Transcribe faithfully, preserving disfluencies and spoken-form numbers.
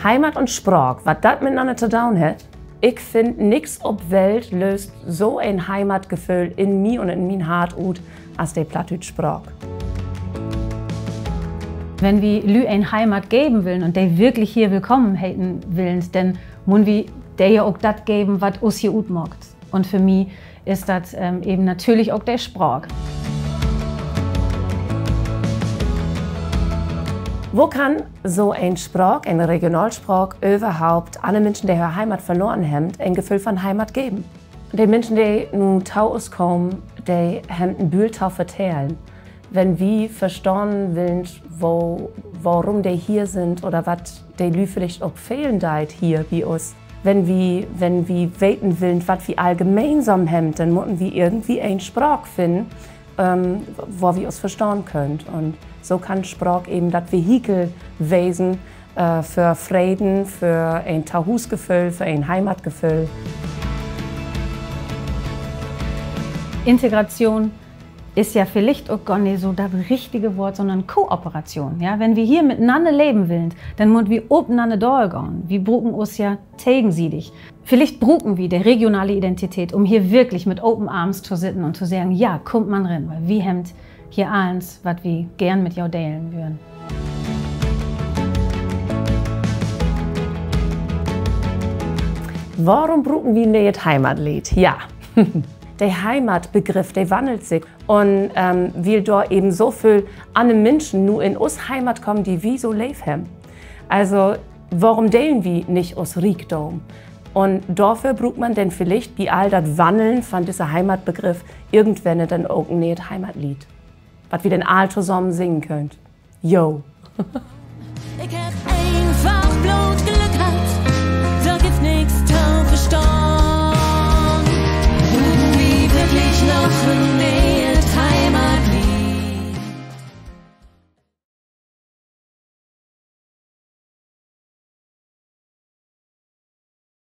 Heimat un Spraak, wat dat mitnanner to doon hett? Ik finn, nix op Welt lööst so en Heimatgeföhl in mi un in mien Hart ut as de plattdüütsch Spraak. Wenn wi Lüüd en Heimat geven willen un de wirklich hier willkamen heten willen, denn mutten wi de ja ok dat geven, wat us hier utmaakt. Un för mi is dat, ähm, even natürlich ok de Spraak. Wo kann so en Spraak, en Regionalspraak, överhaupt anner Minschen, de hör Heimat verloren hebbt, en Geföhl von Heimat geven? De Minschen, de nu to us kamen, de hebbt en Bült to vertellen. Wenn wi verstahn willen, wo-, worüm de hier sünd oder wat de Lüüd villicht ok fehlen deit hier bi us, wenn wi, wenn wi weten willen, wat wi all gemeensam hebbt, denn mutten wi irgendwie en Spraak finnen, ähm, wo wi us verstahn köönt. Un so kann Spraak even dat Vehikel wesen, äh, för Freden, för en Tohuusgeföhl, för en Heimatgeföhl. Integration is ja villicht ok gor nich so dat richtige Woort, sonnern Kooperation, ja? Wenn wi hier mitnanner leven willen, denn mutten wi opnanner dörgahn. Wi bruken us ja tegensiedig. Villicht bruken wi de regionale Identität, um hier wirklich mit open arms to sitten un to seggen: Ja, kummt man rin, wiel wi hebbt hier allens, wat wi geern mit jo delen wörrn. Worüm bruken wi en nee'et Heimatleed? Ja, de Heimatbegriff, de wannelt sik. Un, ähm, wiel dor even so veel anner Minschen nu in us Heimat kamen, de wi so leev hebbt. Also, worüm delen wi nich us Riekdom? Un dorför bruukt man denn villicht bi all dat Wanneln von disse Heimatbegriff irgendwenner denn ok en nee'et Heimatleed, wat wi denn all tosamen singen köönt. Jo. Ik heff eenfach bloot